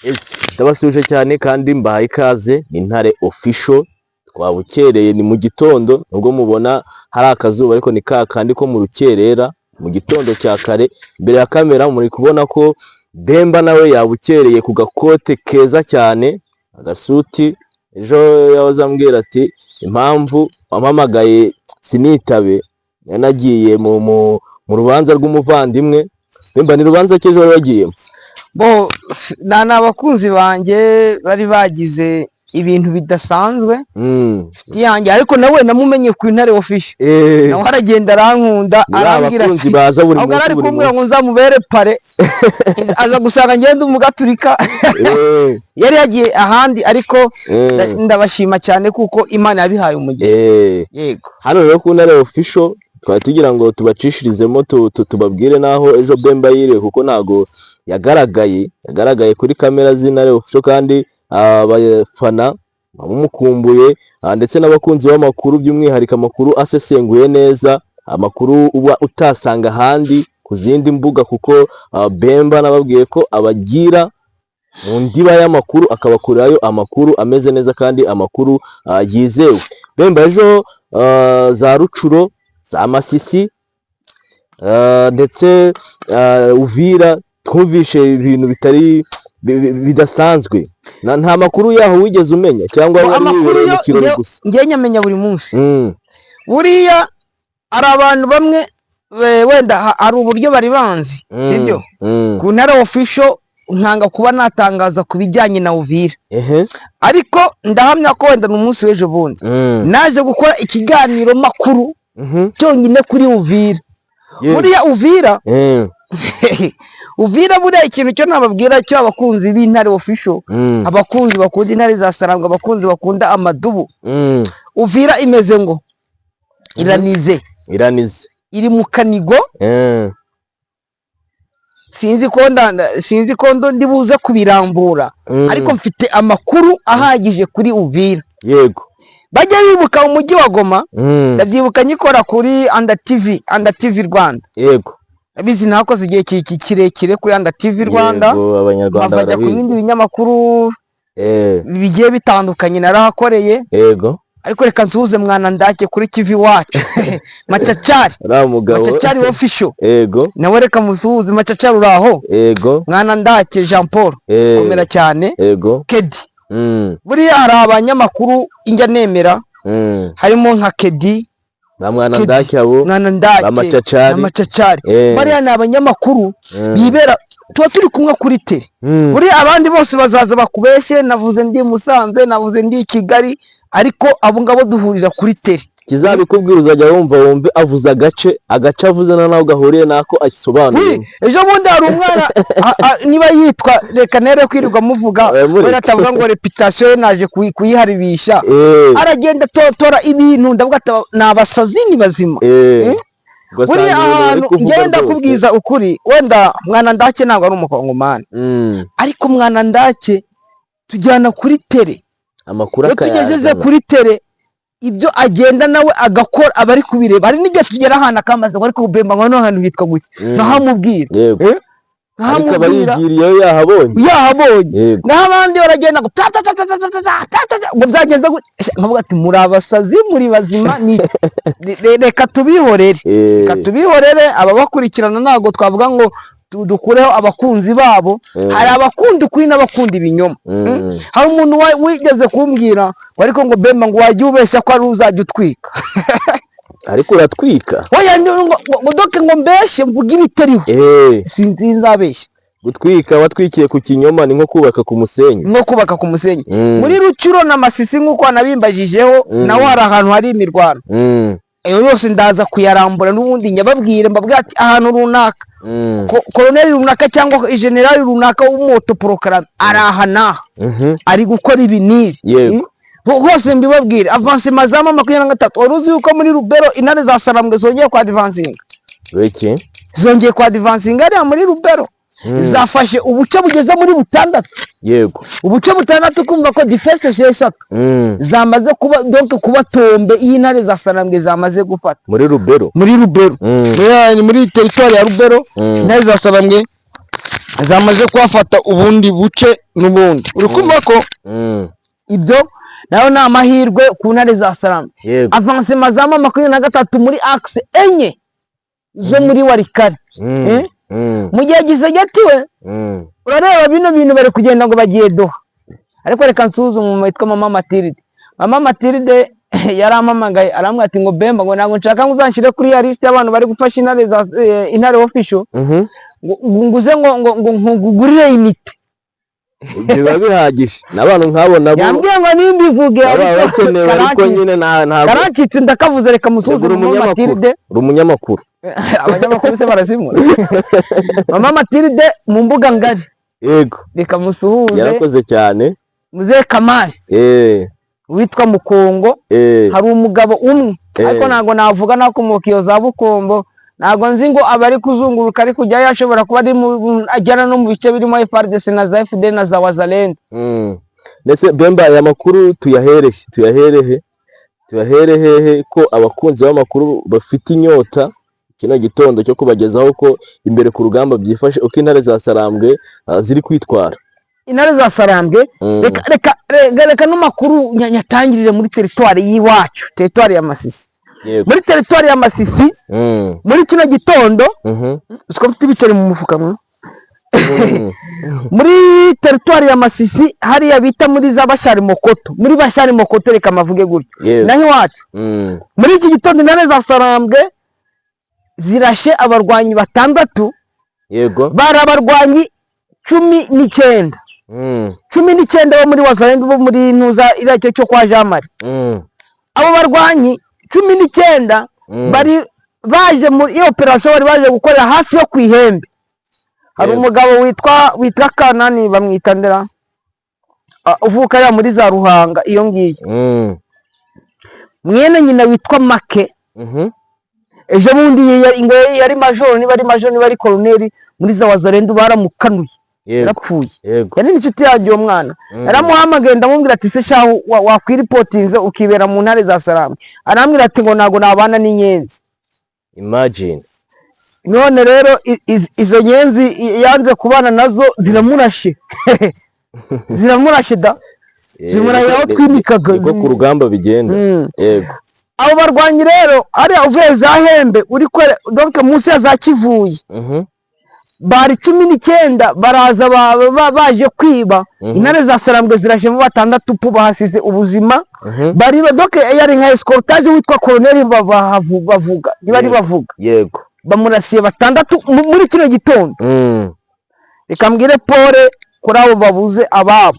Yes, ndabasuhuje cyane kandi mbahaye ikaze. Ni Ntare Official. Twabukereye, ni mu gitondo, nubwo mubona hari akazuba, ariko ni ka kandi ko mu rukerera, mu gitondo cya kare. Imbere ya kamera muri kubona ko Bemba nawe yabukereye ku gakote keza cyane, agasuti. Ejo yahoze ambwira ati: "Impamvu wampamagaye sinitabe, yanagiye mu rubanza rw'umuvandimwe." Bemba, ni rubanza ki ejo wari wagiyemo? Bo ni abakunzi banjye bari bagize ibintu bidasanzwe. Inshuti yanjye, ariko nawe namumenye ku Intare Official. Nawe aragenda arankunda. Ni ba Arambwira bakunzi ati baza buri ahubwo munsi ari buri kumbwira munsi. ngo nzamubere parrain, aza gusanga ngenda umugaturika. Yari yagiye ahandi, ariko ndabashima cyane kuko Imana yabihaye umugisha. Yego. Hano rero ku Ntare Official twari tugira ngo tubacishirizemo, tubabwire n'aho ejo Bemba yiriwe, kuko ntago yagaragaye kuri kamera z'Intare Official, kandi abafana bamumukumbuye, ndetse n'abakunzi b'amakuru, by'umwihariko amakuru asesenguye neza, amakuru uba utasanga ahandi ku zindi mbuga, kuko Bemba nababwiye ko abagira mu ndiba y'amakuru, akabakurirayo amakuru ameze neza kandi amakuru yizewe. Bemba, ejo za Rucuro, za Masisi, ndetse Uvira, twumvishe ibintu bitari bidasanzwe. Nta makuru yaho wigeze umenya, cyangwa Bo, wari amakuru wibereye mu yo kirori gusa? Njye nyamenya buri munsi. Buriya hari abantu bamwe wenda hari uburyo bari banzi, sibyo? Ku Ntare Official nkanga kuba natangaza ku bijyanye na Uvira, ariko ndahamya ko wenda ni umunsi w'ejo bundi naje gukora ikiganiro makuru cyonyine kuri Uvira. Buriya Uvira, Uvira buriya ikintu cyo nababwira cyo, abakunzi b'Intare Official, abakunzi bakunda intare za Sarangwa, abakunzi bakunda amadubu, Uvira imeze ngo iranize. Iranize. Iri mu kanigo. Sinzi ko ndi buze kubirambura, ariko mfite amakuru ahagije kuri Uvira. Bajya bibuka umujyi wa Goma. Ndabyibuka nyikora kuri Anda TV, Anda TV Rwanda. Abizi, nakoze igihe kirekire kuri Anda TV Rwanda. Yego, Abanyarwanda nkajya ku bindi barabizi. binyamakuru bigiye bitandukanye narahakoreye. Ariko reka nsuhuze Mwana Ndake kuri TV Wacu, Macacari. Uriya mugabo. Macacari Official. Nawe reka musuhuze. Macacari, uraho? Mwana Ndake Jean Paul, komera cyane. Kedi. Buriya hari abanyamakuru injya nemera, harimo nka Kedi. Ba Mwana Kedi. Ndake abo. Mwana Ndake. Ba Macacari. Na Macacari. Bariya ni abanyamakuru bibera, tuba turi kumwe kuri terrain. Buriya abandi bose bazaza bakubeshye, navuze ndi i Musanze, navuze ndi i Kigali, ariko abo ngabo duhurira kuri terrain. Kizabikubwira, uzajya wumva, wumve avuze agace, agace avuze na naho gahuriye n'ako asobanuye. Wi, ejo bundi hari umwana niba yitwa, reka nere kwirirwa muvuga, Oya, mureke. wenda atavuga ngo réputation ye naje kuyiharibisha. Aragenda atotora ibintu, ndavuga ati: "Ni abasazi, ni bazima?" Ugasanga Buriya ibintu bari ahantu kuvuga ngenda rwose. kubwiza ukuri, wenda Mwana Ndake ntabwo ari umukongomani, ariko Mwana Ndake tujyana kuri terrain. Amakuru Iyo tugejeje akayazana. kuri terrain, ibyo agenda nawe agakora aba ari kubireba. Hari n'igihe tugera ahantu akamaze ngo: "Ariko Bemba, ngo hano hantu hitwa gutya?" Nkahamubwira. Ariko aba Nkahamubwira. yigiriyeyo, yahabonye. Yahabonye. Naho abandi baragenda ngo ta ta ta ta ta ta ta ta ta ta ta, ngo byagenze gutya, nkavuga ati: "Muri abasazi, muri bazima?" Ni reka tubihorere. Reka tubihorere ababakurikirana, ntabwo twavuga ngo dukureho abakunzi babo. Hari abakunda ukuri n'abakunda ibinyoma. Hari umuntu wigeze kumbwira ngo: "Ariko ngo Bemba, ngo wajya ubeshya ko ari uzajya utwika." Ariko uratwika. Oya, ngo doke ngo mbeshye, mvuge ibitariho. Sinzi nzabeshya. Gutwika watwikiye ku kinyoma ni nko kubaka ku musenyi. Nko kubaka ku musenyi. Muri Rucuro na Masisi, nk'uko wanabimbajijeho, naho hari ahantu hari imirwano. Ayo yose ndaza kuyarambura n'ubundi nyababwire, mbabwire ati ahantu runaka, koloneli runaka cyangwa generali runaka w'umuautoproclamé ari aha n'aha, ari gukora ibi n'ibi. Hose mbibabwire. Avancement za M23, wari uzi yuko muri Rubero intare za Sarambwe zongeye kwa advancinga? Weki. Zongeye kwa advancinga hariya muri Rubero. Zafashe ubuce bugeze muri butandatu. Ubuce butandatu, kumva ko défense esheshatu zamaze kuba, donc kuba tombé, y'intare za Sarambwe zamaze gufata. Muri Rubero. Muri Rubero. Muri territoire ya Rubero. Intare za Sarambwe Zamaze kuhafata ubundi buce n'ubundi, uri kumva ko ibyo nayo ni amahirwe ku Ntare za Sarambwe. Avancement za M23 muri axe enye zo muri Walikale. Eh? Mu gihe Tshisekedi we, urareba bino bintu bari kugenda ngo bagiye Doha, ariko reka nsuhuze umuntu witwa Mama Matilde. Mama Matilde yarampamagaye, arambwira ati ngo Bemba, ngo ntabwo nshaka ngo uzanshyire kuri ya liste y'abantu bari gufasha Intare za Intare Official, ngo nguze ngo nkugurire unité. Ibyo biba bihagije n'abantu nk'abo nabo Yambwiye ngo nimbivuge, baba ariko bakenewe, ariko karancitse. nyine ntabwo Karancitse, ndakavuze. Reka musuhuze Uri Mama umunyamakuru. Matilde. Uri umunyamakuru. Abanyamakuru se barazimura? Mama Matilde mu mbuga ngari. Reka musuhuze. Yarakoze cyane. Muzehe Kamari witwa Mukongo. Hari umugabo umwe, ariko ntabwo navuga nakomoka iyo za Bukombo, ntabwo nzi ngo aba ari kuzunguruka, ari kujyayo, ashobora kuba ari ajyana no mu bice birimo FARDC na za FDL na za Wazalendo. Ndetse Bemba, aya makuru tuyahere hehe, ko abakunzi b'amakuru bafite inyota kino gitondo cyo kubagezaho ko imbere ku rugamba byifashe, uko Intare za Sarambwe ziri kwitwara? Intare za Sarambwe, reka no makuru nyatangirire muri teritwari y'iwacu, teritwari ya Masisi. Muri teritwari ya Masisi, muri kino gitondo, siko mfite ibiceri mu mufuka mwa. Muri teritwari ya Masisi, hariya bita muri za Bashari Mokoto, muri Bashari Mokoto, reka mavuge gutyo, naho iwacu. Muri iki gitondo Intare za Sarambwe zirashe abarwanyi batandatu. Bari abarwanyi 19. 19 bo muri Wazalendo, bo muri Ntuza iriya cyo kwa Jean Marie. Abo barwanyi 19 bari baje muri iyo operasiyo, bari baje gukorera hafi yo ku ihembe. Hari umugabo witwa Kanani, bamwita ndera, uvuka hariya muri za Ruhanga iyo ngiyo, mwene nyina witwa Make. Ejo bundi ngo yari majoro, niba ari majoro, niba ari koloneli muri za Wazalendo, baramukanuye. Yarapfuye. Yari n'inshuti yanjye uwo mwana. Yaramuhamagaye, ndamubwira ati: "Se shahu, wakwiripotinze ukibera mu Ntare za Sarambwe?" Arambwira ati ngo ntabwo nabana n'inyenzi. Imagine. None rero izo nyenzi yanze kubana nazo, ziramurashe, ziramurashe da. Zimuraye aho twinikaga. Niko ku rugamba bigenda. Abo barwanyi rero, hariya uvuye za Hembe uri kwere, donc munsi ya za Kivuye, bari 19, baraza baje kwiba. Intare za Sarambwe zirashemo batandatu pu, bahasize ubuzima. Bari donc yari nka escortage witwa koloneli bavuga bari bavuga. Bamurasiye batandatu muri kino gitondo. Reka mbwire pole kuri abo babuze ababo.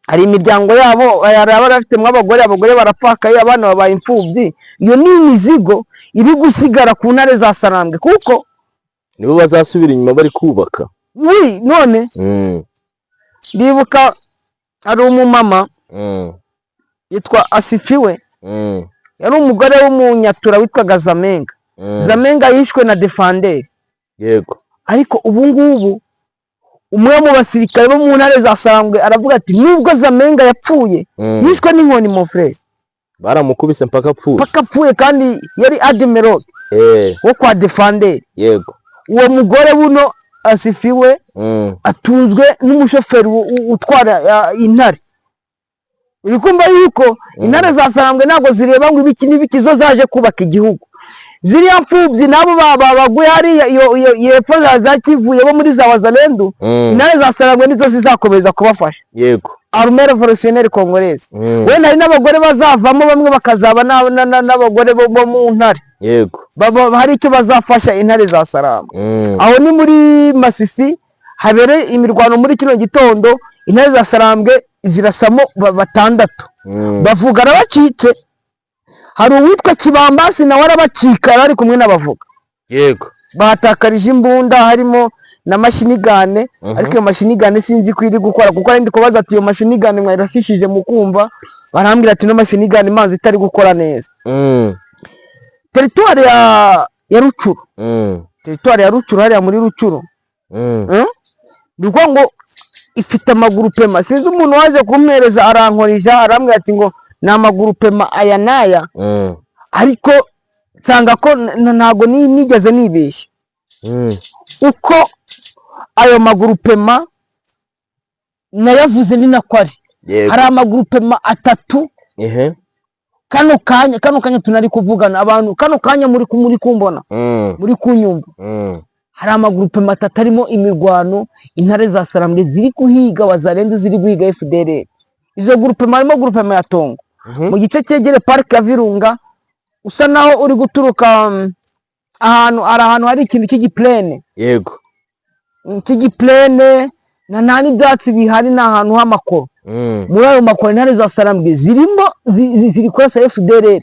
Hari imiryango yabo, hari abari bafitemo abagore, abagore barapfakaye, abana babaye imfubyi. Iyo ni imizigo iri gusigara ku Ntare za Sarambwe, kuko Nibo bazasubira inyuma bari kubaka. Wi, none ndibuka hari umumama yitwa Asifiwe. Yari umugore w'umunyatura witwaga Zamenga. Zamenga yishwe na defanderi. Ariko ubu ngubu umwe mu basirikare bo mu Ntare za Sarambwe aravuga ati nubwo Zamenga yapfuye, yishwe n'inkoni, mon frère. Baramukubise mpaka apfuye. Mpaka apfuye, kandi yari admiral wo kwa defanderi. Uwo mugore buno Asifiwe atunzwe n'umushoferi utwara Intare. Uri kumva yuko Intare za Sarambwe ntabwo zireba ngo ibiki n'ibiki, zo zaje kubaka igihugu. Ziriya mfubyi nabo baguye hariya iyo hepfo za Kivuye bo muri za Wazalendu, Intare za Sarambwe nizo zizakomeza kubafasha. Armée Révolutionnaire Congolaise. Wenda hari n'abagore bazavamo, bamwe bakazaba n'abagore bo mu Ntare. Hari icyo bazafasha Intare za Sarambwe. Aho ni muri Masisi habereye imirwano muri kino gitondo, Intare za Sarambwe zirasamo batandatu. Bavuga arabacitse, hari uwitwa Kibambasi nawe arabacika, yari ari kumwe n'abavuga. Bahatakarije imbunda, harimo na machine gun. Ariko iyo machine gun sinzi ko iri gukora, kuko ari ndi kubaza ati: "Iyo machine gun mwayirasishije?" Mu kumva barambwira ati: "No machine gun imanza itari gukora neza." Teritwari ya Rucuru, teritwari ya Rucuru, hariya muri Rucuru, Ni ukuvuga ngo ifite amagroupement. Sinzi umuntu waje kumpereza, arankorija, arambwira ati ngo ni amagroupement aya n'aya, ariko nsanga ko ntabwo nigeze nibeshya. Uko Ayo magroupement nayavuze ni nako ari. Hari amagroupement atatu. Kano kanya tunari kuvugana, abantu kano kanya muri kumbona, muri kunyumva, hari amagroupement atatu arimo imirwano. Intare za Sarambwe ziri guhiga Wazalendo, ziri guhiga FDLR. Izo groupement harimo groupement ya Tongo, mu gice cyegereye parike ya Virunga, usa naho uri guturuka ahantu, hari ahantu hari ikintu cy'igiplaine, cy'igiplaine na nta n'ibyatsi bihari, ni ahantu h'amakoro. Muri ayo makoro intare za Sarambwe zirimo ziri kurasa FDLR,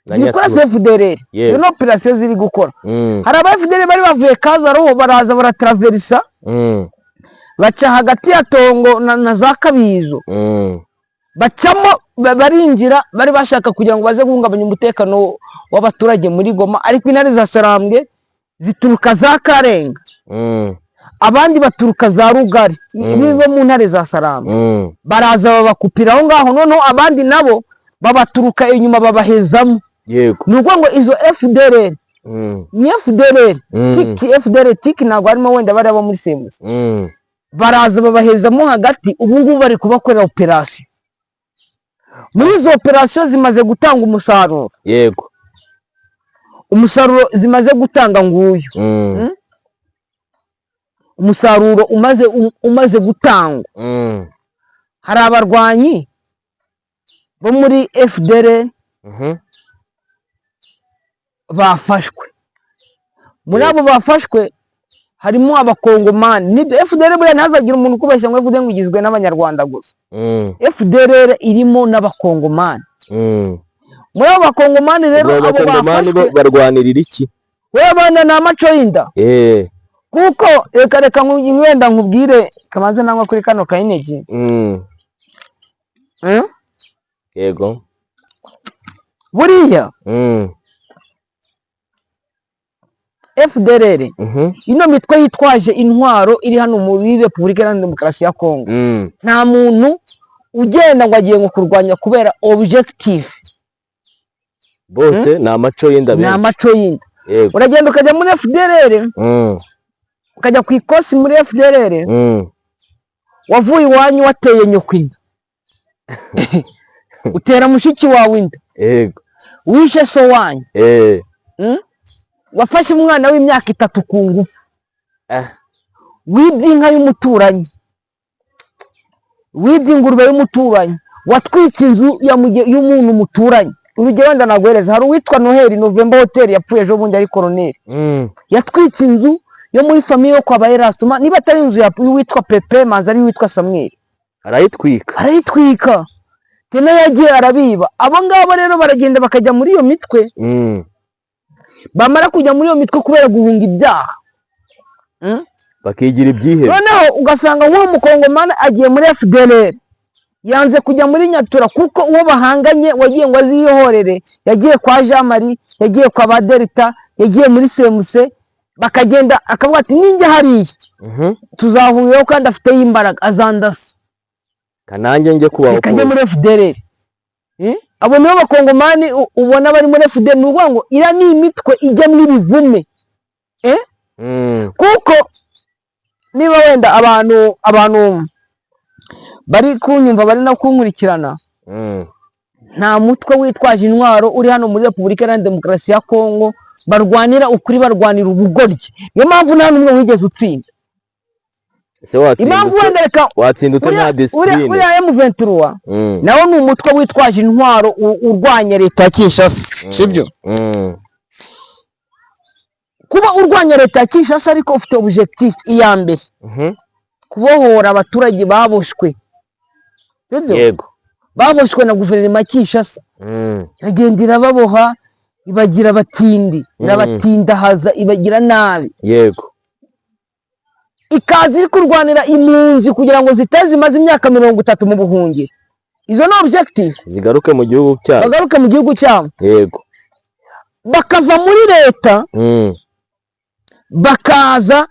Na ziri kurasa Nyatura. FDLR. Iyo ni operasiyo ziri gukora. Hari aba FDLR bari bavuye Kazaroho, baraza barataraverisa, baca hagati ya Tongo na za Kabizo, bacamo barinjira, bari bashaka kugira ngo baze guhungabanya umutekano w'abaturage muri Goma. Ariko intare za Sarambwe zituruka za Karenga, abandi baturuka za Rugari, bo mu ntare za Sarambwe, baraza babakupira aho ngaho. Noneho abandi nabo babaturuka inyuma, babahezamo. Ni ukuvuga ngo izo FDLR ni FDLR tiki, FDLR tiki, ntabwo harimo wenda bariya bo muri CMC. Baraza babahezamo hagati. Ubu ngubu bari kubakorera operasiyo. Muri izo operasiyo zimaze gutanga umusaruro. Umusaruro zimaze gutanga nguyu. Umusaruro umaze gutangwa, hari abarwanyi bo muri FDLR bafashwe. Muri abo bafashwe harimo Abakongomani. Nibyo, FDLR buriya ntihazagire umuntu ukubeshya ngo FDLR ngo igizwe n'Abanyarwanda gusa. FDLR irimo n'Abakongomani. Muri abo Bakongomani rero, Ubwo abo Abakongomani bo bafashwe, barwanirira iki? We bana ni amaco y'inda. Kuko reka wenda nkubwire, kamanze nangwa kuri kano kayinegi. Eh? Yego. Buriya FDLR, ino mitwe yitwaje intwaro iri hano muri Repubulika Iharanira Demokarasi ya Kongo, nta muntu ugenda ngo agiye ngo kurwanya kubera objective. Bose ni amaco y'inda Ni benshi. amaco y'inda. Uragenda ukajya muri FDLR, ukajya ku ikosi muri FDLR, wavuye iwanyu wateye nyoko inda, utera mushiki wawe inda, wishe so wanyu, Wafashe umwana w'imyaka 3 ku ngufu, wibye inka y'umuturanyi, wibye ingurube y'umuturanyi, watwitse inzu y'umuntu muturanye. Urugero wenda naguhereza, hari uwitwa Noheli November Hotel, yapfuye ejo bundi, ari koroneri. Yatwitse inzu yo muri famille yo kwa ba Erasuma, niba atari inzu y'uwitwa Pepe Manzi, ari uwitwa Samweli. Arayitwika. Arayitwika. Tena yagiye arabiba. Abo ngabo rero baragenda bakajya muri iyo mitwe. Bamara kujya muri iyo mitwe kubera guhunga ibyaha, Bakigira ibyihebe. Noneho ugasanga nk'uwo Mukongomani agiye muri FDLR, yanze kujya muri Nyatura kuko uwo bahanganye wagiye ngo aziyihorere yagiye kwa Jean Marie, yagiye kwa ba Delta, yagiye muri CMC, bakagenda akavuga ati: "Ninjya hariya tuzahuriraho, kandi afiteyo imbaraga, azandasa." Kanange njye kubaho. Reka njye muri FDLR. Eh? Abo nibo Bakongomani ubona bari muri FDLR. Ni ukuvuga ngo iriya ni imitwe ijyamo ibivume. Eh? Kuko niba wenda abantu bari kunyumva, bari no kunkurikirana, nta mutwe witwaje intwaro uri hano muri Repubulika Iharanira Demokarasi ya Kongo barwanira ukuri, barwanira ubugoryi. Niyo mpamvu nta n'umwe wigeze utsinda. Ese watsinda Impamvu ute? wenda reka Watsinda ute nta discipline? Uriya M23 nawo ni umutwe witwaje intwaro urwanya leta ya Kinshasa, sibyo? Kuba urwanya leta ya Kinshasa ariko ufite objectif iya mbere, kubohora abaturage baboshwe, sibyo? Yego. Baboshwe na guverinoma ya Kinshasa. Iragenda irababoha, ibagira abatindi, irabatindahaza, ibagira nabi. Ikaza iri kurwanira impunzi kugira ngo zitari zimaze imyaka 30 mu buhungiro. Izo ni objective. Zigaruke mu gihugu cyabo. Bagaruke mu gihugu cyabo. Bakava muri leta, bakaza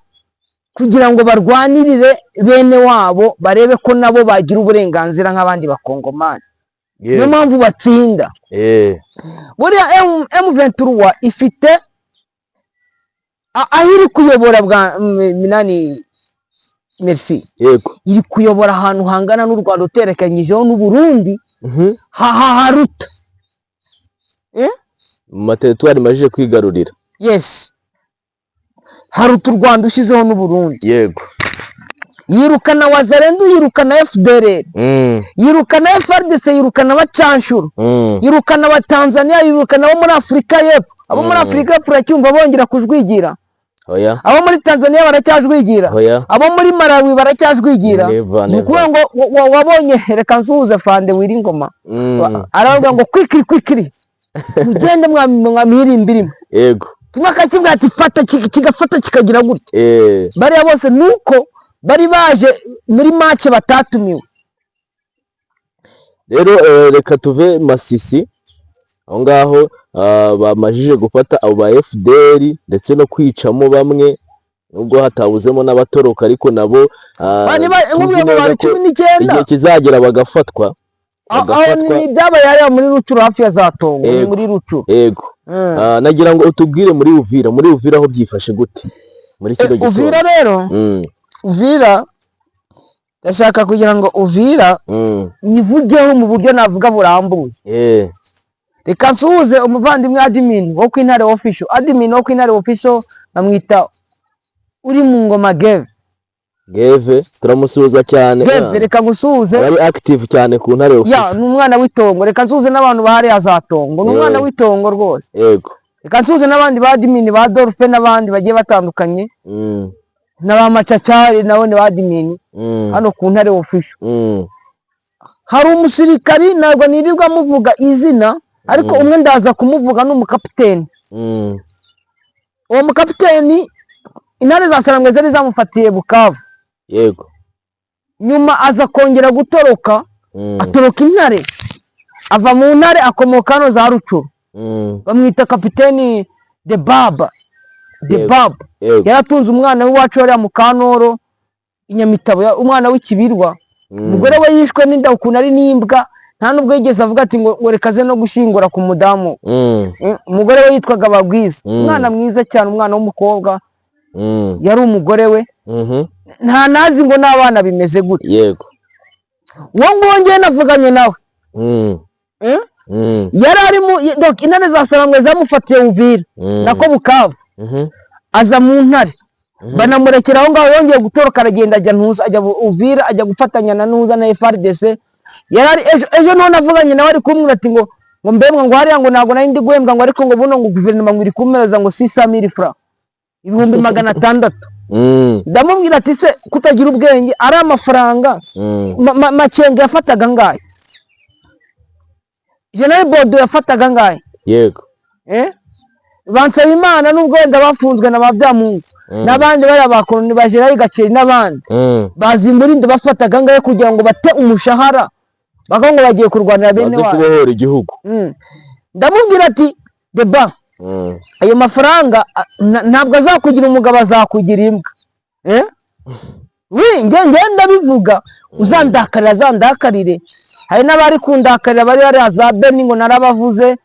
kugira ngo barwanirire bene wabo, barebe ko nabo bagira uburenganzira nk'abandi Bakongomani. Niyo mpamvu batsinda. Buriya M23 ifite aho iri kuyobora bwa minani. Merci. Yego. Iri kuyobora ahantu hangana n'u Rwanda, uterekanyijeho n'u Burundi, haruta. Mu materitwari majije kwigarurira. Yes, haruta u Rwanda ushyizeho n'u Burundi. Yirukana Wazalendo, yirukana FDLR, yirukana FARDC, yirukana abacanshuro, yirukana abatanzania, yirukana abo muri Afurika y'Epfo. Abo muri Afurika y'Epfo uracyumva bongera kujwigira? Oya. Abo muri Tanzania baracyajwigira? Oya. Abo muri Malawi baracyajwigira? Never. Ni ukuvuga Never. ngo wabonye, reka nsuhuze Fande wiri ingoma. Aravuga ngo quickly, quickly, mugende mwamihirimbirimo. Kimwe akakibwira ati fata, kigafata kikagira gutya. Bariya bose nuko bari baje muri match batatumiwe. Rero reka tuve Masisi aho ngaho, bamajije gufata abo ba FDL ndetse no kwicamo bamwe, nubwo hatabuzemo n'abatoroka, ariko nabo tuzi Nkubwiye ngo neza bari ko 19. igihe kizagera bagafatwa. Aho Bagafatwa. ni ibyabaye hariya muri Rucuru, hafi ya za Tongo, ni muri Rucuru. Nagira ngo utubwire muri Uvira, muri Uvira aho byifashe gute muri kino gitondo? Uvira rero, Uvira ndashaka kugira ngo Uvira nyivugeho mu buryo navuga burambuye. Reka nsuhuze umuvandimwe admin wo ku Intare Official. Admin wo ku Intare Official bamwita uri mu ngoma Geve. Geve turamusuhuza cyane. Geve, reka ngusuhuze. Ari active cyane ku Ntare Ya. Official. Ni umwana w'itongo. Reka nsuhuze n'abantu bahariya za Tongo, ni umwana w'itongo rwose. Reka nsuhuze n'abandi ba admin, ba Dolphe n'abandi bagiye batandukanye, na ba Macacari, nabo ni ba admin hano ku Ntare Official. Hari umusirikari, ntabwo nirirwa muvuga izina, ariko umwe ndaza kumuvuga, ni umukapiteni. Uwo mukapiteni intare za Sarangwe zari zamufatiye Bukavu. Nyuma aza kongera gutoroka, atoroka intare, ava mu ntare, akomoka hano za Rucuru. Bamwita kapiteni de Baba de Baba. Yaratunze umwana w'iwacu hariya mu Kanoro i Nyamitabo, umwana w'ikibirwa. Umugore we yishwe n'inda, ukuntu ari n'imbwa, nta nubwo yigeze avuga ati ngo reka aze no gushyingura ku mudamu. Umugore we yitwaga Bagwiza. Umwana mwiza cyane, umwana w'umukobwa. Yari umugore we. Nta nazi ngo n'abana bimeze gute. Uwo nguwo ngewe navuganye nawe. Eh? Yari ari mu, donc intare za Sarangwe zamufatiye Uvira, nako Bukavu, aza mu ntare, banamurekera aho ngaho. Yongeye gutoroka, aragenda, ajya ntuza, ajya Uvira, ajya gufatanya na ntuza na FARDC. Yari ari ejo, ejo niho navuganye nawe, ari kumbwira ati ngo mbemwa, ngo hariya ngo ntabwo nari ndi guhembwa, ngo ariko ngo buno ngo guverinoma ngo iri kumpereza ngo 600 000 francs, 600,000. Ndamubwira ati se kutagira ubwenge, ari amafaranga Makenga yafataga angahe? General Bodo yafataga angahe? Eh? Bansabimana, nubwo wenda bafunzwe na ba Byamungu n'abandi bariya ba koloni, ba General Gakeri n'abandi, Bazimurinde, bafataga angahe kugira ngo bate umushahara bakavuga ngo bagiye kurwanira bene Baze wabo kubohora igihugu? Ndamubwira ati deba, ayo mafaranga ntabwo azakugira umugabo, azakugira imbwa. Eh? Wi nge ndabivuga, uzandakarira azandakarire. Hari n'abari kundakarira bari hariya za Beni ngo narabavuze.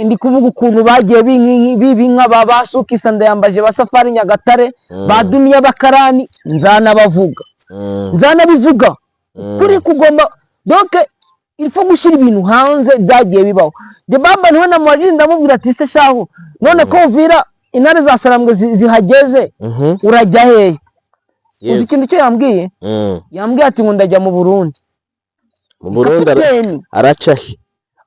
Ndi kuvuga ukuntu bagiye biba inka ba Basukisa Ndayambaje, ba Safari Nyagatare, ba Duniya Bakarani. Nzanabavuga, nzanabivuga. Kuri kugomba, donc il faut gushyira ibintu hanze byagiye bibaho. De Baba niwe namubajije, ndamubwira ati se shahu, none ko Uvira intare za Sarambwe zihageze, urajya hehe? Uzi ikintu cyo yambwiye? Yambwiye ati ngo ndajya mu Burundi. Mu Burundi Kapiteni. Araca he?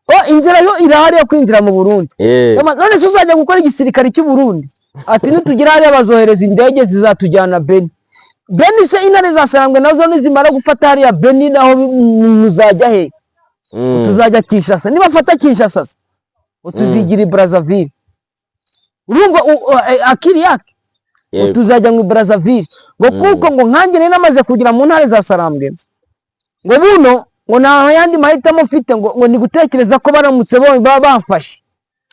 Oh, inzira yo irahari yo kwinjira mu Burundi. None se uzajya gukora igisirikare cy'u Burundi? Ati nitugera hariya bazohereza indege zizatujyana Beni. Beni se intare za Sarambwe nazo nizimara gufata hariya Beni, naho muzajya he? Tuzajya Kinshasa nibafata Kinshasa se. Tuzigira i Brazzaville. Urumva akiri yake? Yego. Tuzajya mu Brazzaville ngo kuko ngo nkanjye nari namaze kugera mu ntare za Sarambwe, ngo buno ngo nta yandi mahitamo mfite, ngo ni gutekereza ko baramutse baba bamfashe.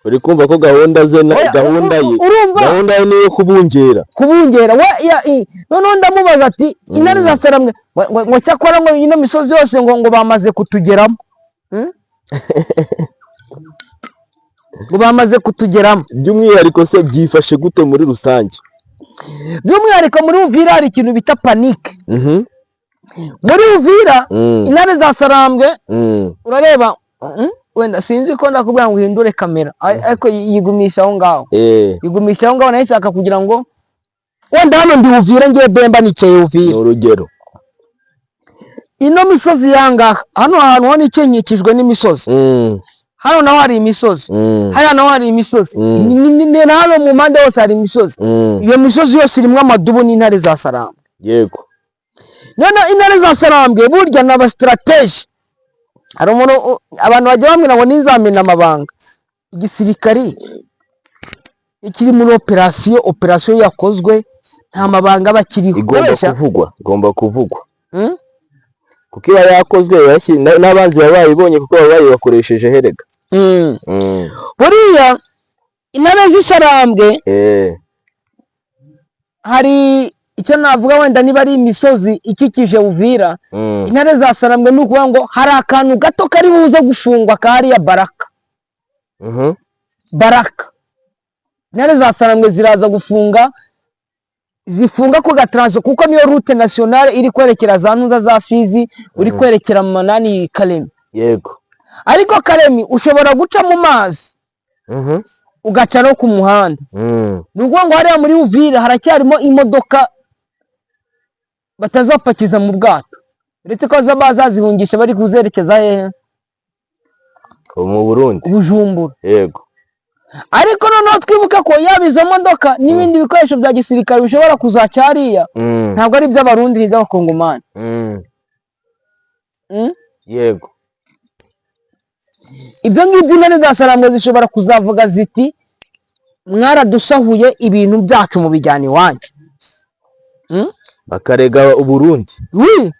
Uri kumva ko gahunda ze Oya, gahunda ye urumva? Gahunda ye ni iyo kubungera. Kubungera we ya noneho ndamubaza ati intare za Sarambwe ngo cyakora ngo ino misozi yose ngo bamaze kutugeramo. Ngo bamaze kutugeramo. By'umwihariko se byifashe gute muri rusange? By'umwihariko muri Uvira hari ikintu bita panique. Muri Uvira, intare za Sarambwe, urareba, wenda sinzi ko ndakubwira ngo uhindure kamera, ariko yigumisha aho ngaho. Yigumisha aho ngaho. Nayo nshaka kugira ngo wenda hano ndi Uvira, ngiye Bemba, nicaye Ni Uvira. urugero. Ino misozi yangaha, hano hantu ho nikikijwe n'imisozi. Hano naho hari imisozi. Hariya naho hari imisozi. Na hano mu mpande hose hari imisozi. Iyo misozi yose irimo amadubu n'intare za Sarambwe. Noneho intare za Sarambwe burya ni aba stratège. Hari umuntu abantu bajya bambwira ngo nizamena amabanga. Igisirikari ikiri muri operasiyo, operasiyo yakozwe, nta mabanga aba akiriho. Igomba Urabeshya? kuvugwa, igomba kuvugwa. Mm? Kuko iba yakozwe, n'abanzi baba bayibonye, kuko baba bayibakoresheje herega. Buriya intare z'Isarambwe, hari icyo navuga wenda niba ari imisozi ikikije Uvira. Intare za Sarambwe, ni ukuvuga ngo hari akantu gato kari buze gufungwa kariya Baraka. Baraka, intare za Sarambwe ziraza gufunga, zifunga ku gatranso, kuko niyo route nationale iri kwerekera za ntuza za Fizi, uri kwerekera mu manani Kalemi. Ariko Kalemi ushobora guca mu mazi, ugaca no ku muhanda. Ni ukuvuga ngo hariya muri Uvira haracyarimo imodoka batazapakiza mu bwato, uretse ko bazazihungisha bari kuzerekeza hehe? Mu Burundi. Bujumbura. Ariko noneho twibuke ko yaba izo modoka n'ibindi bikoresho bya gisirikare bishobora kuzaca hariya, ntabwo ari iby'Abarundi, ni iby'Abakongomani. Yego. Ibyo ngibyo intare za Sarambwe zishobora kuzavuga ziti: "Mwaradusahuye ibintu byacu mubijyana iwanyu." Bakarega Uburundi. Oui.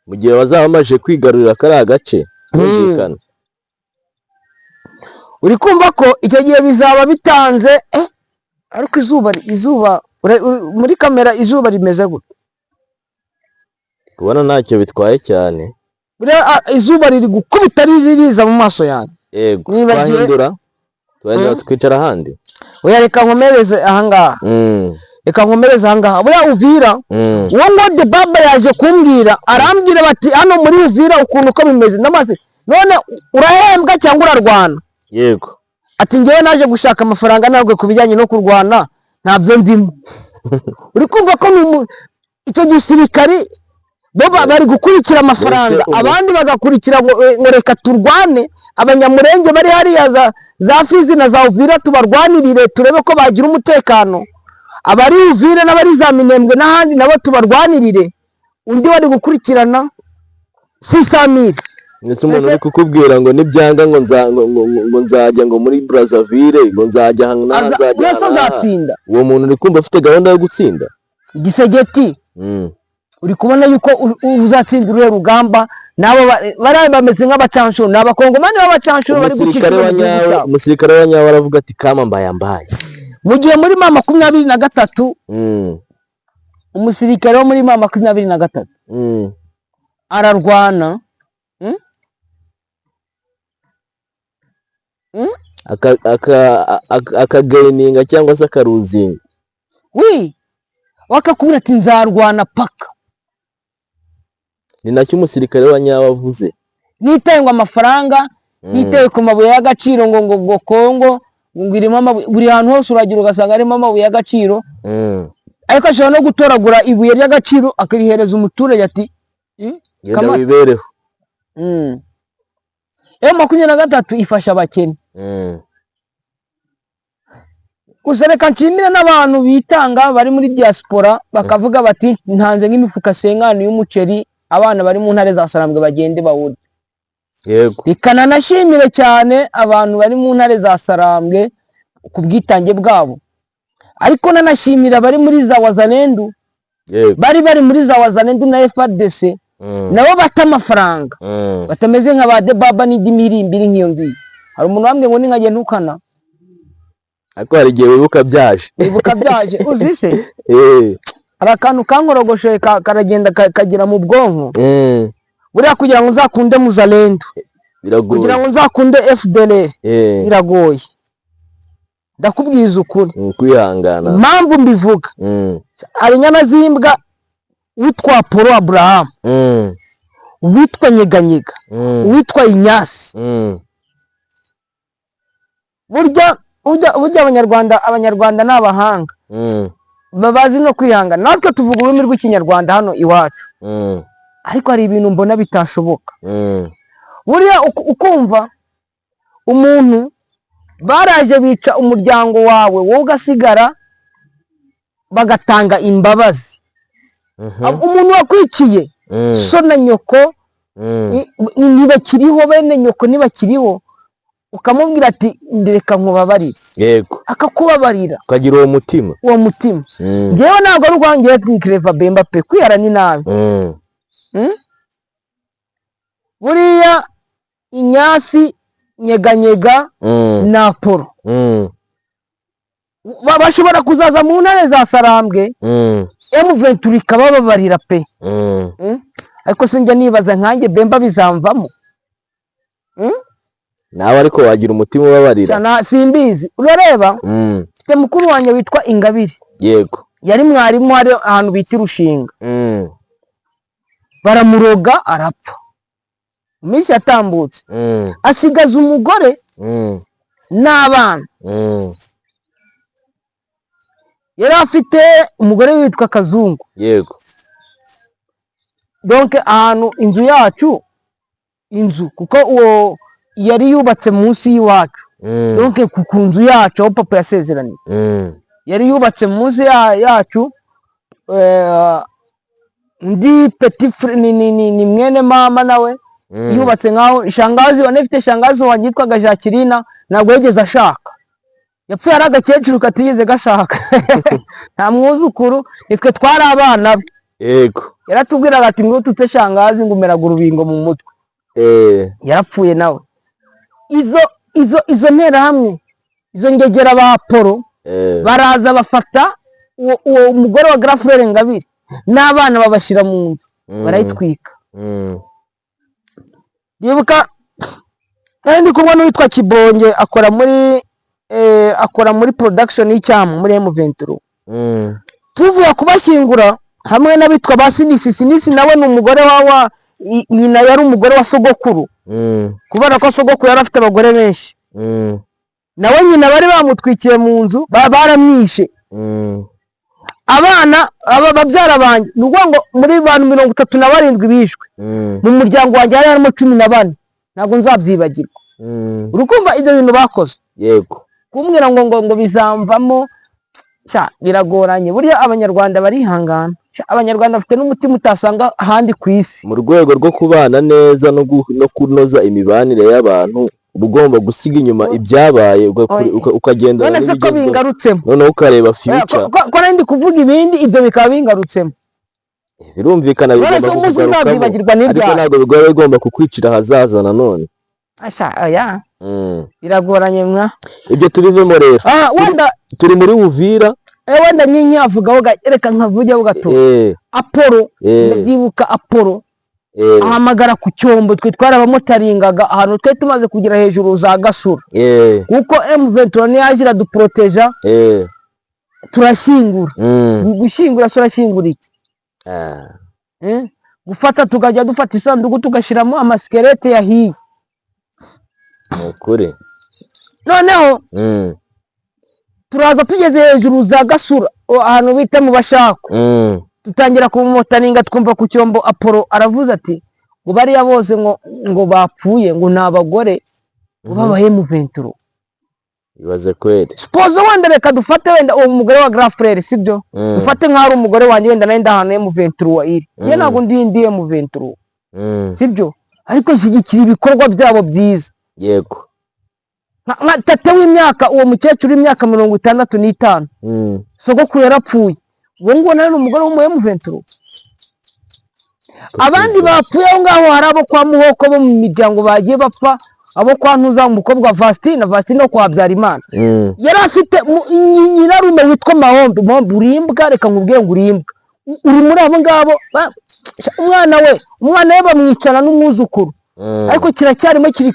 Mu gihe bazaba bamaze kwigarurira kariya gace, birumvikana. Uri kumva ko icyo gihe bizaba bitanze, ariko izuba muri kamera izuba rimeze gute? Kubona ntacyo bitwaye cyane. Buriya, izuba riri gukubita, riri riza mu maso yanjye. Nibagiwe- Twahindura tukicara ahandi. Oya, reka nkomereze ahangaha. Reka nkomereze ahangaha. Buriya Uvira, uwo ngo de baba yaje kumbwira, arambwira bati: "Hano muri Uvira ukuntu uko bimeze ndamaze none, urahembwa cyangwa urarwana?" Ati: "Njyewe naje gushaka amafaranga, ntabwo ku bijyanye no kurwana ntabyo ndimo." Uri kumva ko icyo gisirikari bo bari gukurikira amafaranga, Mbese abandi bagakurikira ngo reka turwane, Abanyamurenge bari hariya za Fizi na za Uvira tubarwanirire, turebe ko bagira umutekano, abari Uvira n'abari za Minembwe n'ahandi nabo tubarwanirire. Undi wari gukurikirana 600 000. Ese umuntu uri kukubwira ngo nibyanga ngo ngo nzajya ngo muri Brazzaville, ngo nzajya aha n'aha, nzajya Wese aha n'aha. azatsinda. Uwo muntu uri kumva afite gahunda yo gutsinda? Gisegeti, uri kubona yuko uzatsinda uruhe rugamba? Nabo bariya bameze nk'abacanshuro, ni Abakongomani b'abacanshuro bari Umusirikare gukikira wa mu gihugu nyawe, cyabo. umusirikare wa nyawe aravuga ati: "Kama mbaya mbaya." Mu gihe muri M23, umusirikare wo muri M23 ararwana. Akagaininga cyangwa se akaruzinga. Wi bakakubwira ati: "Nzarwana paka." Ni nacyo umusirikare wa nyawe avuze. Nitaye ngo amafaranga, nitaye ku mabuye y'agaciro, ngo Kongo ngo irimo amabuye, buri hantu hose uragira ugasanga harimo amabuye y'agaciro. Ariko ashobora no gutoragura ibuye ry'agaciro akarihereza umuturage ati: "Genda Kamata." wibereho." M23 ifasha abakene. Gusa reka nshimire n'abantu bitanga bari muri diaspora, bakavuga bati: "Ntanze nk'imifuka 50 y'umuceri, abana bari mu ntare za Sarambwe bagende bawurye." Reka nanashimire cyane abantu bari mu ntare za Sarambwe ku bwitange bwabo, ariko nanashimira abari muri za Wazalendu, bari muri za Wazalendu na FARDC, nabo bata amafaranga, batameze nka ba Debaba n'indi miririmbiri nk'iyo ngiyo. Hari umuntu wambwiye ngo ninkajya ntukana. Ariko hari igihe wibuka byaje. Wibuka byaje, uzi se? Eh. Hari akantu kankorogoshoye karagenda kagera mu bwonko. Buriya kugira ngo nzakunde Muzalendo, Biragoye. kugira ngo nzakunde FDLR, biragoye. Ndakubwiza ukuri. Kwihangana. Impamvu mbivuga, hari inyana z'imbwa, witwa Polo Aburahamu, uwitwa Nyeganyega, uwitwa Inyasi. Burya burya Abanyarwanda ni abahanga, bazi no kwihangana. Natwe tuvuga ururimi rw'Ikinyarwanda hano iwacu, ariko hari ibintu mbona bitashoboka. Buriya ukumva umuntu baraje bica umuryango wawe, wowe ugasigara, bagatanga imbabazi. Umuntu wakwiciye so na nyoko, ntibakiriho, bene nyoko ntibakiriho, ukamubwira ati: "Reka nkubabarire." Akakubabarira. Ukagira uwo mutima. Uwo mutima. Ngewe ntabwo ari urwangiye Claver Bemba pe, kwihara ni nabi. Buriya Inyasi, Nyeganyega na Polo bashobora kuzaza mu ntare za Sarambwe, M23 ikabababarira pe. Ariko sinjya nibaza nkanjye Bemba bizamvamo? Nawe ariko wagira umutima ubabarira. Cyana simbizi, urareba, mfite mukuru wanjye witwa Ingabire. Yari mwarimu, hari ahantu bita Irushinga. Baramuroga arapfa mu minsi yatambutse, asigaza umugore n'abana. Yari afite umugore witwa Kazungu. Donc ahantu inzu yacu, inzu kuko uwo yari yubatse munsi y'iwacu. Donc ku nzu yacu aho papa yasezeraniye, yari yubatse munsi yacu. Undi petit frère ni mwene mama nawe yubatse nkaho shangazi wanafite, shangazi wanjye yitwaga Jacqueline, ntabwo yigeze ashaka, yapfuye ari agakecuru katigeze gashaka, nta mwuzukuru, nitwe twari abana be. Yaratubwiraga ati: "Ngututse shangazi ngo umeraga urubingo mu mutwe." Yarapfuye nawe. Izo nterahamwe, izo ngegera ba Polo, baraza bafata uwo mugore wa grand frère Ngabire n'abana, babashyira mu nzu, barayitwika. Ndibuka nari ndi kumwe n'uwitwa Kibonge, akora muri production y'icyamu muri M23. Tuvuye kubashyingura hamwe n'abitwa ba Sinisi. Sinisi nawe ni umugore wa nyina yari umugore wa sogokuru, kubera ko sogokuru yari afite abagore benshi. Nawe nyina bari bamutwikiye mu nzu, baramwishe. Abana aba babyara banjye, ni ukuvuga ngo muri bantu 37 bishwe, mu muryango wanjye hari harimo 14. Ntabwo nzabyibagirwa. Uri kumva ibyo bintu bakoze? Yego. Kumbwira ngo bizamvamo, sha biragoranye. Burya Abanyarwanda barihangana. Sha, Abanyarwanda bafite n'umutima utasanga ahandi ku isi. Mu rwego rwo kubana neza no kunoza imibanire y'abantu, uba ugomba gusiga inyuma ibyabaye, Oya. ukagendana None se ko n'ibigezweho. bingarutsemo? Noneho ukareba Oya, future. ko nari ndi kuvuga ibindi, ibyo bikaba bingarutsemo. Birumvikana, None se bigomba umunsi kukugarukamo, nzabyibagirwa ariko n'iryari? ntabwo bigomba kukwicira ahazaza nanone. Asha, oya, biragoranye mwa. Ibyo tubivemo rero. Ah, wenda Turi muri Uvira. Wenda nyinyi avugaho reka nkavugeho gato. Apolo, ndabyibuka Apolo ahamagara ku cyombo, twe twarabamotaringaga ahantu twari tumaze kugera hejuru za Gasura, kuko M23 niyaje iraduproteja, turashyingura. Gushyingura se urashyingura iki? Eh? Gufata tukajya dufata isanduku tugashyiramo amasquelette yahiye. Ni ukuri. Noneho turaza tugeze hejuru za Gasura, ahantu bita mu Bashako, dutangira kumumotaringa, twumva ku cyombo Apolo aravuze ati ngo bariya bose ngo bapfuye ngo ni abagore ngo babaye M23. Ibaze kweli. Suppose wenda reka dufate wenda uwo mugore wa grand frère, sibyo? Dufate nk'aho ari umugore wanjye, wenda nari ndi ahantu M23 iri. Njye ntabwo ndi M23, sibyo? Ariko nshyigikira ibikorwa byabo byiza. Nka tate w'imyaka, uwo mukecuru w'imyaka 65, sogokuru yarapfuye, uwo nguwo nawe ni umugore w'umu M23. Abandi bapfuye aho ngaho, hari abo kwa Muhoko bo mu miryango bagiye bapfa, abo kwa Ntuza, umukobwa wa Vasitina, Vasitina wo kwa Habyarimana. Yari afite nyirarume witwa Mahombe. Mahombe, urimbwa, reka nkubwire ngo urimbwa. Uri muri abo ngabo, umwana we bamwicana n'umwuzukuru. Ariko kiracyarimo kiri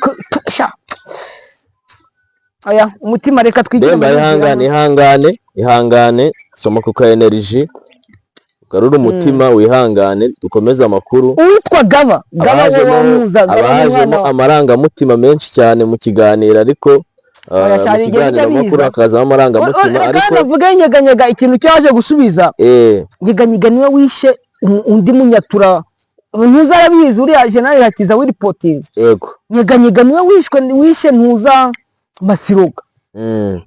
sha. Aya umutima, reka twigire Bemba, muri ihangane, ihangane, ihangane, soma ku ka energy, ugarure umutima, wihangane, dukomeze amakuru. Uwitwa Gaba, Gaba we wamuza Gaba Haba ni hajemo umwana amarangamutima menshi cyane mu kiganiro, ariko Oya, mu cyane igihe kiganiro bijya amakuru biza. hakazamo amarangamutima, Reka ariko navuge Nyeganyega ikintu cyaje gusubiza. Nyeganyega niwe wishe undi munyatura, ntuza arabizi, uriya General Hakiza wiripotinze. Nyeganyega niwe wishwe, wishe ntuza Masiroga.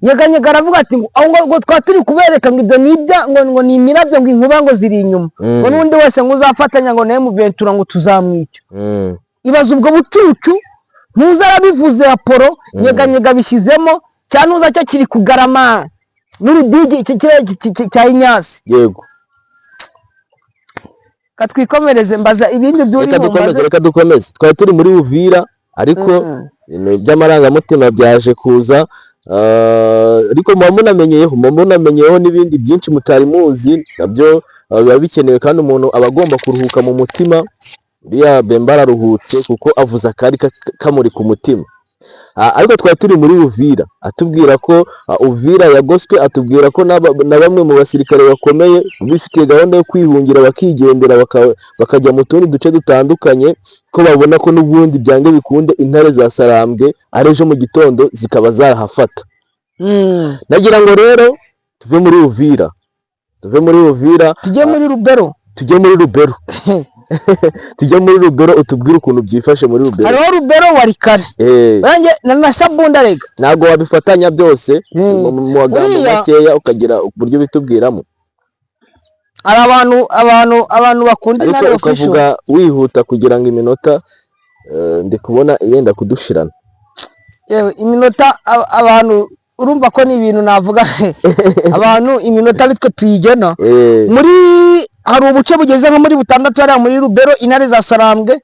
Nyeganyega aravuga ati ngo aho ngo twaba turi kubereka ngo ibyo ni ibya ngo ni imirabyo, ngo inkuba ngo ziri inyuma, ngo n'undi wese ngo uzafatanya ngo nawe muventura ngo tuzamwica. Ibaza ubwo bucucu, ntuza arabivuze raporo, Nyeganyega bishyizemo cya ntuza cyo kiri kugarama n'urudigi iki cya Inyasi. Katwikomereze, mbaza ibindi by'uri Reka dukomeze. bumbaze. Reka dukomeze. Twari turi muri Uvira, ariko ibintu by'amarangamutima byaje kuza, ariko muba munamenyeyeho n'ibindi byinshi mutari muzi, nabyo biba bikenewe, kandi umuntu aba agomba kuruhuka mu mutima. Uriya Bemba araruhutse kuko avuze akari kamuri ku mutima. Ariko twari turi muri Uvira, atubwira ko Uvira yagoswe, atubwira ko na bamwe mu basirikare bakomeye bifitiye gahunda yo kwihungira bakigendera, bakajya mu tundi duce dutandukanye, ko babona ko n'ubundi byange bikunde intare za Sarambwe ari ejo mu gitondo zikaba zahafata. Nagira ngo rero tuve muri Uvira, tuve muri Uvira. Tujye muri Rubero. Tujye muri Rubero, tujye muri Rubero, utubwire ukuntu byifashe muri Rubero. Hariho Rubero wari kare nanjye na Shabunda rega. Ntabwo wabifatanya byose mu magambo makeya, ukagira uburyo bitubwiramo. Hari abantu bakunda Ariko Intare Official. ukavuga wihuta kugira ngo iminota, ndi kubona yenda kudushirana. Yewe, iminota abantu urumva ko ni ibintu navuga, abantu iminota aritwe tuyigena. Muri hari ubuce bugeze nko muri butandatu hariya muri Rubero, intare za Sarambwe,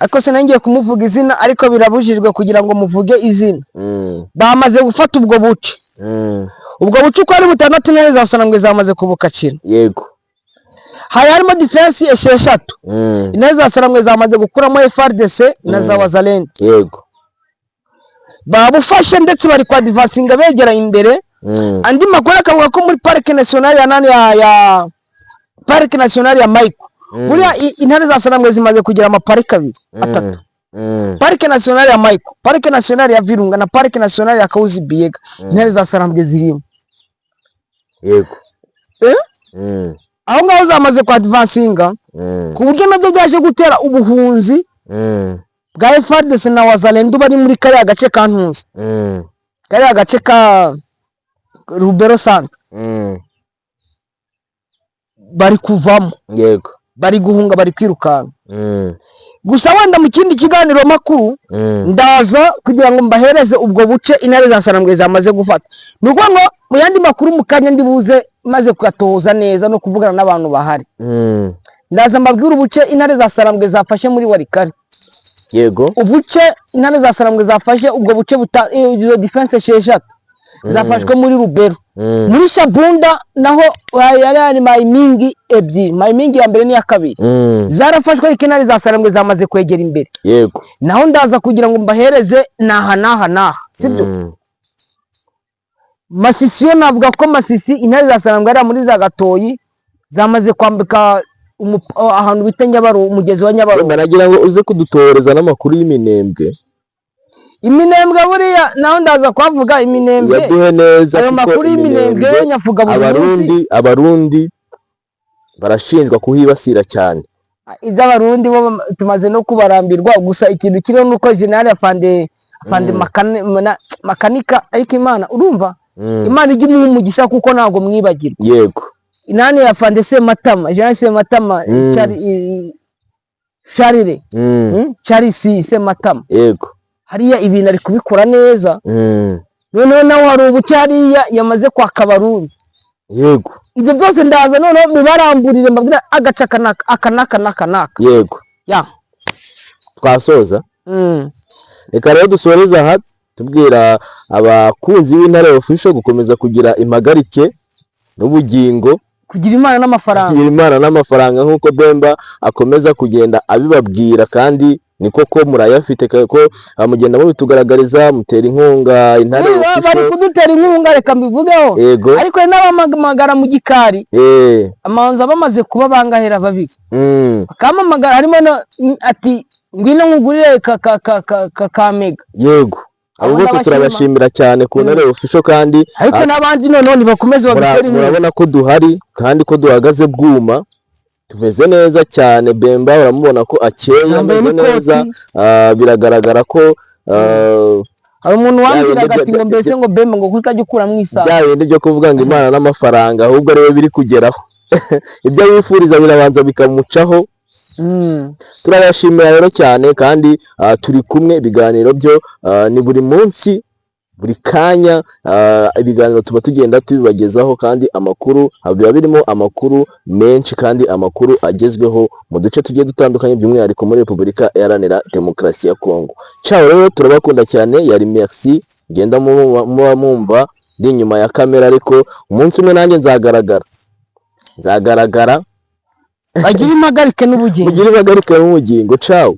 ariko sinangiye kumuvuga izina, ariko birabujijwe kugira ngo muvuge izina. Bamaze gufata ubwo buce. Ubwo buce uko ari butandatu, intare za Sarambwe zamaze kubukacira. Hari harimo defense esheshatu. Intare za Sarambwe zamaze gukuramo FARDC na za Wazalendo. Babufashe, ndetse bari kwadvancinga begera imbere. Andi makuru akavuga ko muri Parc National ya nani ya Parc National ya Maiko. Buriya intare za Sarambwe zimaze kugira amaparike abiri, atatu: Parc National ya Maiko, Parc National ya Virunga na Parc National ya Kahuzi Biega. Intare za Sarambwe zirimo. Eh? Aho ngaho zamaze kwadvancinga ku buryo nabyo byaje gutera ubuhunzi bwa FARDC na Wazalendo bari muri kariya gace ka Ntuzi, kariya gace ka Rubero Centre. Bari kuvamo. Bari guhunga, bari kwirukanka. Gusa wenda mu kindi kiganiro makuru ndaza kugira ngo mbahereze ubwo buce intare za Sarambwe zamaze gufata. Ni ukuvuga ngo mu yandi makuru mu kanya ndi buze maze kuyatoza neza no kuvugana n'abantu bahari, ndaza mbabwire ubuce intare za Sarambwe zafashe muri Walikale. Ubuce intare za Sarambwe zafashe, ubwo buce buta izo defense esheshatu zafashwe muri Rubero. Muri Shabunda naho yari hari mayimingi ebyiri, mayimingi ya mbere n'iya kabiri, zarafashwe, ariko intare za Sarambwe zamaze kwegera imbere. Naho ndaza kugira ngo mbahereze naha naha naha, sibyo? Masisi yo navuga ko Masisi intare za Sarambwe hariya muri za Gatoyi zamaze kwambika ahantu bita Nyabarongo, umugezi wa Nyabarongo. Wenda nagira ngo uze kudutohereza n'amakuru y'Iminembwe. Iminembwe buriya naho ndaza kuhavuga, Iminembwe. Yaduhe neza Ayo kuko makuru y'Iminembwe yo nyavuga buri munsi. Abarundi barashinjwa kuhibasira cyane. Iby'Abarundi bo tumaze no kubarambirwa. Gusa ikintu kiriho nuko General Afande Makanika, ariko Imana urumva, Imana ijya imuha umugisha kuko ntabwo mwibagirwa. Inani ya Afande Sematama, General Sematama, Charire, Charles Sematama, hariya ibintu ari kubikora neza. Noneho nawe hari ubuce hariya yamaze kwaka Abarundi. Ibyo byose ndaza noneho bibaramburire, mbabwira agace aka n'aka, aka n'aka n'aka n'aka. Ya. Twasoza. Reka rero dusoreze aha, tubwira abakunzi b'Intare Official gukomeza kugira impagarike n'ubugingo, kugira Imana n'amafaranga, kugira Imana n'amafaranga, nk'uko Bemba akomeza kugenda abibabwira kandi Ni koko murayafite, ko mugenda mubitugaragariza, mutera inkunga Intare Bari Official. kudutera inkunga, reka mbivugeho. Ariko hari n'abampamagara mu gikari. Amanza bamaze kuba bangahera babiri, bakampamagara, harimo ati: "Ngwino nkugurire ka ka ka ka ka ka mega." Yego, abo Abo bose ndabashima. turabashimira cyane ku Ntare Official kandi Ariko n'abandi noneho ntibakomeze badutere inkunga. Murabona ko duhari kandi ko duhagaze bwuma, tumeze neza cyane. Bemba uramubona ko akeye, Yambaye ameze n'ikoti. neza. Biragaragara ko Hari umuntu bya wambwiraga bindi ati ngo mbese ngo Bemba ngo kuko utajya ukuramo isaha. Bya bindi byo kuvuga ngo Imana n'amafaranga, ahubwo ariwe biri kugeraho, ibyo yifuriza birabanza bikamucaho. Turabashimira rero cyane kandi turi kumwe. Ibiganiro byo ni buri munsi, buri kanya, ibiganiro tuba tugenda tubibagezaho kandi amakuru biba birimo amakuru menshi kandi amakuru agezweho mu duce tugiye dutandukanye, by'umwihariko muri Repubulika Iharanira Demokarasi ya Kongo. Ciao rero, turabakunda cyane. Yari Merci ngenda muba mumva ndi inyuma ya kamera, ariko umunsi umwe nanjye nzagaragara, nzagaragara. Bagire impagarike n'ubugingo. Mugire impagarike n'ubugingo. Ciao.